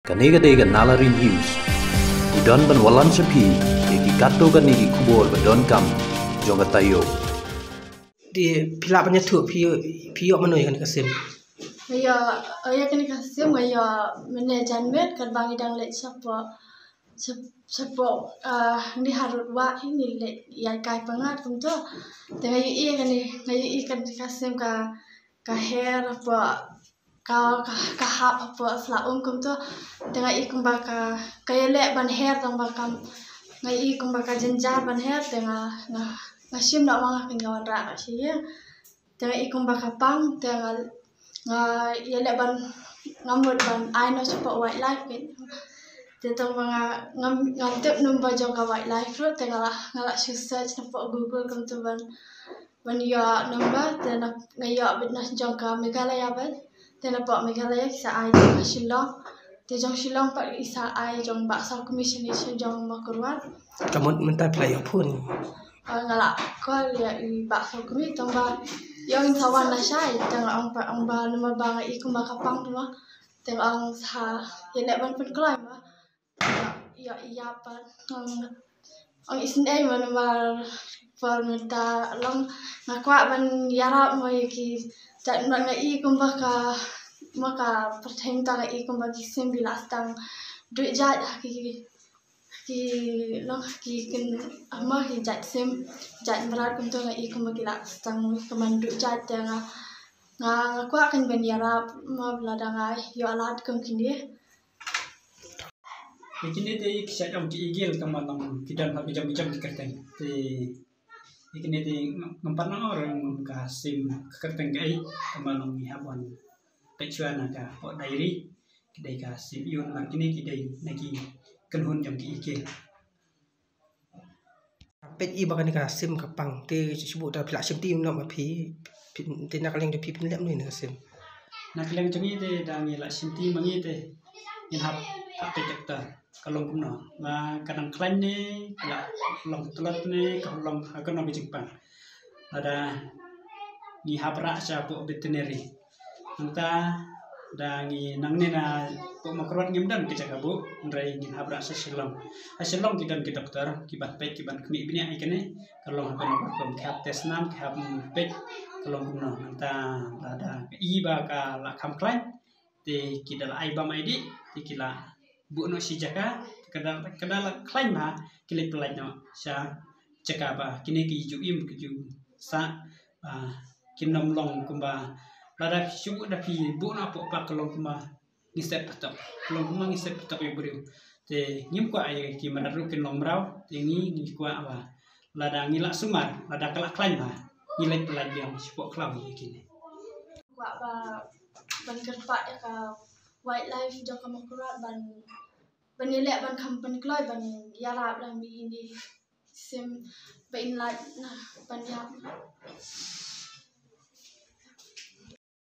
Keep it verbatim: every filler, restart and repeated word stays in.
Kane ka dei ka Nalari News. Ngi don ban wallam sha phi ïa ki katto katne ki khubor ba donkam jong ka taïew. Te phi lah ban ïathuh phi, phi ïoh mano ïa kane ka sim? Nga ïoh, ïa kane ka sim nga ïoh mynne janmiet katba ngi dang leit shapoh, shapoh, ah, ngi harud wah hi ngi leit ïaid kai pyngngad kumto. Te nga ïohi kane, nga ïohi kane ka sim ka, ka her hapoh, ka, ka, ka hap hapoh sla um kumto. Te nga i kumba ka, ka ïaleh ban her tang ba kam, nga i kumba ka jynjar ban her te nga, nga, nga shim noh ma nga kane nga wanrah noh sha ïing. Te nga i kumba ka pang te nga, nga ïaleh ban, nga mut ban ai noh shapoh wildlife kane. Te tang ba nga, ngam, ngam tip number jong ka wildlife ruh te nga la, nga la shu search napoh Google kumto ban, ban ïoh number te na, nga ïoh beit na jong ka Meghalaya beit. Te napoh Meghalaya ki sa ai jong ka Shillong. Te jong Shillong pat i sa ai jong Bah Sawkmie shane sha jong Mawkyrwat. Ka mut mynta phi la ïoh phone? Ah, nga la call ïa i Bah Sawkmie tang ba ïoh ngin sa wan lashai te nga ong pat, ong ba namar ba nga i kumba ka pang te ma. Te nga ong sa ïaleh ban pynkloi ma. Ïa, ïa pat ong, ong isynei ma namar por mynta long nga kwah ban ïarap ma ïa ki jait, nga i kumba ka, ma ka pyrthei mynta nga i kumba ki sim ki la sdang duh jait ha ki, ki long ki kin, ma ki jait sim, jait mrad kumto nga i kumba ki la sdang kumba duh jait te nga, nga, nga kwah kan ban ïarap ma lada nga ïoh lad kum kine. Te kine te ki shait ong ki eagle, ka mut long ki don ha ki jong ki jong ki kyrteng. Te kine te ngam pat nang ong ruh ka sim ka kyrteng kaei, ka mut long ngi hap ban peit shuwa na ka pok diary. Ki dei ka sim ïun, mar kine ki dei na ki kynhun jong ki eagle. Peit i ba kane ka sim ka pang te shu buh da phi la shim ti noh ma phi, phi, te na ka liang jong phi phin leh mano ïa ka sim? Na ka liang jong ngi te da ngi la shim ti ma ngi te ngin hap, hap peit doktor ka long kumno, ma ka dang khlaiñ ne ka la long tlot ne ka long ha kano ka jingpang. Lada ngi hap rah sha poh veterinary. Nangta da ngi nangne na poh Mawkyrwat ngim don ka jaka buh, hynrei ngin hap rah sha Shillong. Ha Shillong ki don ki doktor ki ban peit, ki ban khmih bniah ïa kane ka long ha kano ka rukom, ki hap test nam, ki hap peit ka long kumno. Nangta lada i ba ka la kham khlaiñ te ki da la ai bam ai dih, te ki la buh noh shi jaka, ka da, ka da la khlaiñ bha ki leit pyllait noh sha jaka ba kine ki ju im ki ju sah, ba kin ym long kumba lada shu buh da phi buh noh poh park ka long kumba ngi set patok, ka long kumba ngi set patok ïa u briew. Te ngim kwah ïa ki mrad ruh kin long mraw, te ngi, ngi kwah ba lada ngi la sumar, lada ka la khlaiñ bha ngi leit pyllait biang shapoh khlaw ïa kine. Kwah ba ban kyrpad ïa ka wildlife jong ka Mawkyrwat ban, ban ïaleh ban kham pynkloi ban ïarap lang ïa kine sim ba in lait na ban ïap.